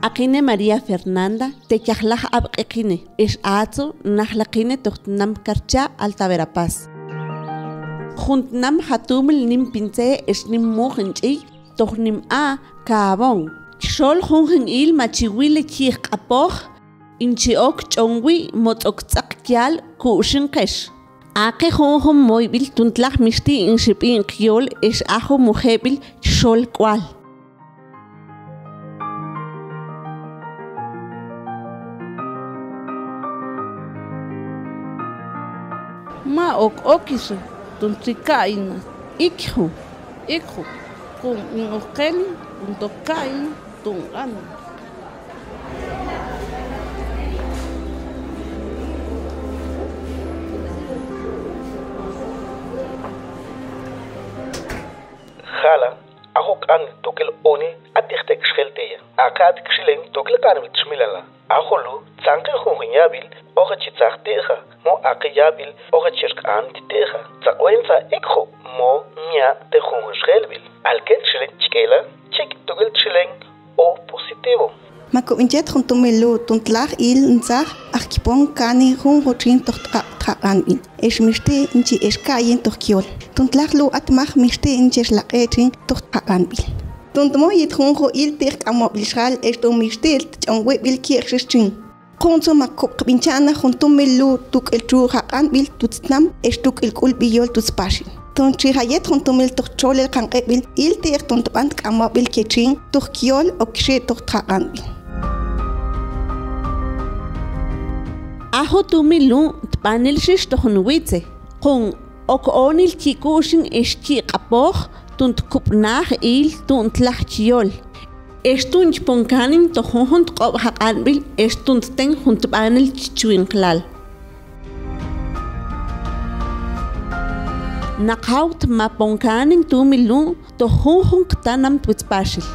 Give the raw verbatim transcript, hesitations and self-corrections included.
Aqine María Fernanda, teyajlaj abq'eqine, ex atzu najlaqine toj tnam Karcha, Alta Verapaz. Jun tnam jatumil nim pintze ex nim muj nch'iy toj nim a' Cabón. Chi xol junjun il ma chi wile chi'j q'apoj, in chi ok ch'on wi' mo tz'ok tz'aq kial ku'xin qex. Aqe junjun moybil tuntlaj mixti' in xib'in qyol ex aju mujebil chi xol k'ual. Ma ok okixe, tun chi ka'ina ikju. Ikju, kun in ojkeni, kun tok ka'ina, tun q'ana. Jala, aju q'an tukel unil atix tek' xjel tiya. Aqe at kxilen tukel q'anbil txmilala. Aju lu, tzanke junjun ya'bil oje chi tzaj ti'ja, mo aqe ya'bil oje chi rk'an ti' ti'ja. Tzaq'weyn tza ikju mo mia' te junjun xjelbil. Alke txilen chik'ela, chik' tukel txilen O positivo. Ma kub' inchet jun tumil lu', tuntlaj il ntzaj aj kipon kani junjun txin toj tq'ab' tjaq'anb'il. Ex mixti' nchi ex ka'yin toj kyol. Tuntlaj lu' atmaj mixti' nchi ex laq'e txin toj tjaq'anb'il. Tun tmo yit junjun il ti'j k'amob'il xal ex tun mixti' tch'on wib'il ki'j xix txin. Quntzu ma kub' qb'incha'na jun tumil lu' tuk'il txu' jaq'anb'il twutz tnam ex tuk'il k'ulb'il yol twutz paxil. Tun chi jayet jun tumil toj txolil qanq'ib'il il ti'j tun tb'ant k'amob'il ke txin toj kyol ok xi' toj tjaq'anb'il. Aju tumil lu' tb'anil xix toj nwitze, qun ok onil chi ku'xin ex chi q'apoj tun tkub'naj il tun tlaj chi yol. Ex tun chi pon kanin toj junjun tq'ob' jaq'anb'il ex tun tten jun tb'anil chi chwinqlal. Naqawt ma pon kanin tumil lu' toj junjun qtanam twitz paxil.